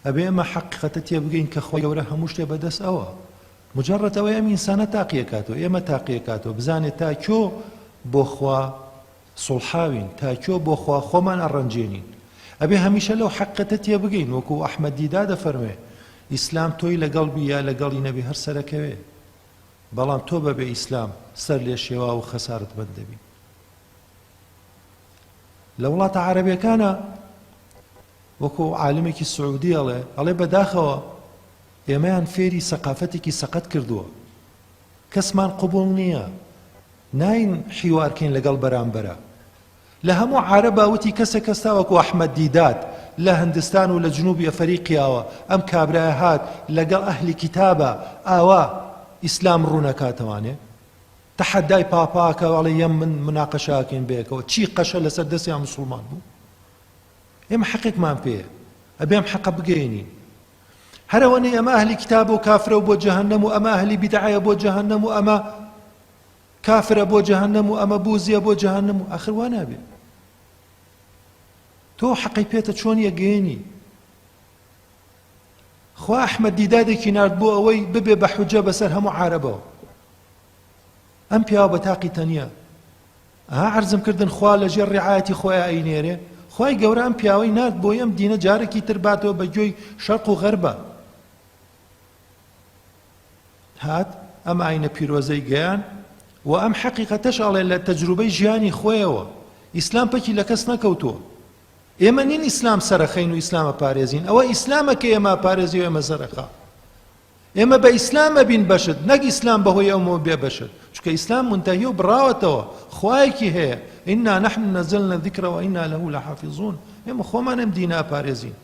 ئەبێ ئێمە حەقیقەتە تێبگەین کە خوای گەورە هەموو شتێ بەدەست ئەوە. مجرد ئەوەی ئەم ئینسانە تاقیەکاتەوە، ئێمە تاقیەکاتەوە، بزانێ تا کوێ بۆ خوا سوڵحاوین، تا کوێ بۆ خوا خۆمان ئەڕەنجێنین. ئەبێ هەمیشە لەو حەقیقەتە تێبگەین، وەکو ئەحمەد دیدا دەفەرموێ، ئیسلام تۆی لەگەڵ بی یا لەگەڵی نەبی هەر سەرەکەوێ، بەڵام تۆ بەبێ ئیسلام سەر لێشێواو و خەسارەتمەند دەبی. لە وڵاتە عەرەبیەکانا وەکو عالمێکی سعودی ئەڵێ، ئەڵێ بەداخەوە ئێمەیان فێری سەقافەتێکی سەقەت کردووە، کەسمان قبوڵ نییە، ناین حیوارکەین لەگەڵ بەرامبەرە. لە هەموو عارەبا وتی کەسێک هەستا وەکو ئەحمەد دیدات لە هندستان و لە جنوبی ئەفەریقیاوە ئەم کابرایە هات لەگەڵ ئەهلی کیتابا ئاوا ئیسلام ڕوونەکاتەوانێ تەحەدای پاپا کە ئەڵێ یەم من مناقەشە ئەکەین بەیەکەوە چی قەشە لەسەر دەستیان موسڵمان بوو ئێمە حەقێکمان پێیە ئەبێ ئەم حەقە بگەیەنین هەرەوەنەی ئەمە ئەهلی کتاب و کافرە و بۆ جەهەنەم و ئەمە ئەهلی بیدعەیە بۆ جەهەنەم و ئەمە کافرە بۆ جەهەنەم و ئەمە بوزیە بۆ جەهەنەم و ئاخر وا نابێ تۆ حەقی پێتە چۆن یەگەیەنی خوا ئەحمەد دیدادێکی نارد بۆ ئەوەی ببێ بە حجە بەسەر هەموو عارەبەوە ئەم پیاوە بە تاقی تەنیا ئەها عەرزم کردن خوا لە ژێر ڕعایەتی خۆیا ئەینێرێ خوای گەورە ئەم پیاوەی نارد بۆی ئەم دینە جارێکی تر باتەوە بە گوێی شەرق و غەربە هات ئەم ئاینە پیرۆزەی گەیان و ئەم حەقیقەتەش ئەڵێ لە تەجروبەی ژیانی خۆیەوە ئیسلام پەکی لە کەس نەکەوتووە ئێمە نین ئیسلام سەرەخەین و ئیسلامە پارێزین ئەوە ئیسلامە کە ئێمە پارێزی و ئێمە سەرەخا ئێمە بە ئیسلام ئەبین بەشت نەک ئیسلام بەهۆی ئەومەوە بێ بەشت چونکە ئیسلام مونتەهی و بڕاوەتەوە خوایەکی هەیە انا نحن نزلنا الذکر وانا له لحافظون ئێمە خۆمان ئەم دینە ئەپارێزین.